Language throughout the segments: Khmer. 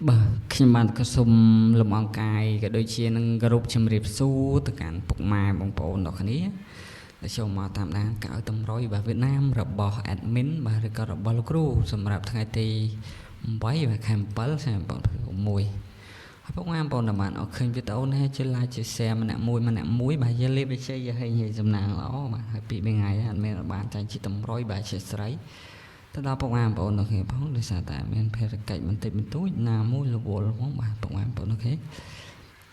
បាទខ្ញុំបាទក៏សូមលំអង្កាយក៏ដូចជានឹងគោរពជំរាបសួរទៅកាន់ពុកម៉ែបងប្អូនទាំងគ្នាដែលចូលមកតាមដានកៅតម្រុយបាទវៀតណាមរបស់ admin បាទឬក៏របស់លោកគ្រូសម្រាប់ថ្ងៃទី8បាទខែ7ឆ្នាំ2026ហើយពុកម៉ែបងប្អូនដែលបានអរឃើញវីដេអូនេះជួយ like ជួយ share ម្នាក់មួយម្នាក់មួយបាទយាលេបជ័យហេងហេងសំណាងល្អបាទហើយពីរថ្ងៃអត់មានបានចាញ់ជាតម្រុយបាទជាស្រីទៅដល់ពុកម៉ែបងប្អូនទាំងគ្នាផងដោយសារតែមានភារកិច្ចបន្តិចបន្តួចណាមួយរវល់ផងបាទពុកម៉ែបងប្អូនអូខេ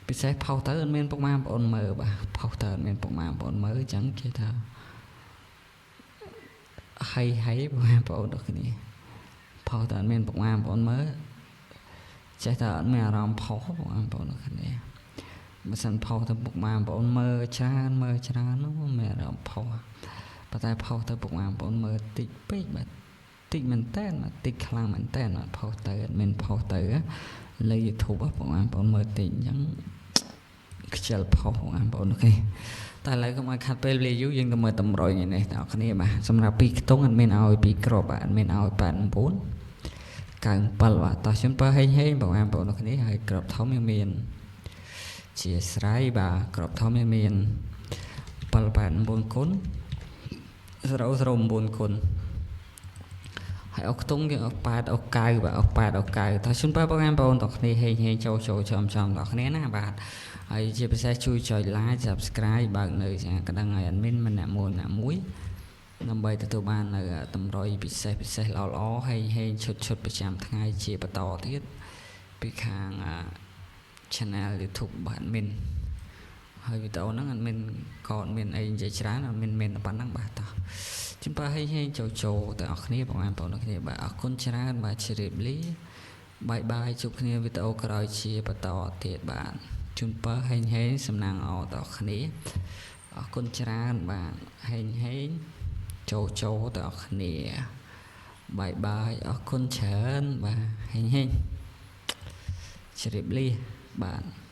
ពិសេសផុសទៅអត់មានពុកម៉ែបងប្អូនមើលបាទផុសទៅអត់មានពុកម៉ែបងប្អូនមើលអញ្ចឹងគេថាហៃហៃពុកម៉ែបងប្អូនទាំងគ្នាផុសទៅអត់មានពុកម៉ែបងប្អូនមើលចេះតែអត់មានអារម្មណ៍ផុសពុកម៉ែបងប្អូនទាំងគ្នាបើសិនផុសទៅពុកម៉ែបងប្អូនមើលច្រើនមើលច្រើននោះមានអារម្មណ៍ផុសប៉ុន្តែផុសទៅពុកម៉ែបងប្អូនមើលតិចពេកបាទតិចមែនតើបាទតិចខ្លាំងមែនតើបាទផុសទៅអត់មានផុសទៅលើ YouTube បងប្អូនមើលតិចអញ្ចឹងខ្ជិលផុសបងប្អូនអូខេតែឥឡូវកុំឲ្យខាត់ពេលវេលាយូរយើងទៅមើលតម្រុយនេះបងប្អូនបាទសម្រាប់ពីរខ្ទង់អត់មានឲ្យពីរគ្រាប់បាទអត់មានឲ្យ89 97បាទតោះជូនពរហេងហេងបងប្អូនទាំងគ្នាហើយក្របធំយើងមានជាស្រ័យបាទក្របធំយើងមាន789គុណ009គុណហើយអុកខ្ទង់យើងអុក8អុក9បាទអុក8អុក9តោះជូនពរបងប្អូនទាំងគ្នាហេងហេងចូលចូលចំចំទាំងគ្នាណាបាទហើយជាពិសេសជួយចុច like subscribe បើកនៅកណ្ដឹងឲ្យ admin ម្នាក់មួយម្នាក់មួយដើម្បីទទួលបាននៅតម្រុយពិសេសពិសេសល្អល្អហេងហេងឈុតឈុតប្រចាំថ្ងៃជាបន្តទៀតពីខាង channel YouTube របស់ admin ហើយវីដេអូហ្នឹងអត់មានក៏អត់មានអីនិយាយច្រើនអត់មានមានតែប៉ុណ្ណឹងបាទតោះជំពើហេងហេងចូលចូលទាំងអស់គ្នាបងប្អូនទាំងគ្នាបាទអរគុណច្រើនបាទជម្រាបលា bye bye ជួបគ្នាវីដេអូក្រោយជាបន្តទៀតបាទជូនពរហេងហេងសំណាងល្អដល់គ្នាអរគុណច្រើនបាទហេងហេងចូលចូលទាំងអស់គ្នា bye bye អរគុណច្រើនបាទហេងហេងជម្រាបលាបាទ។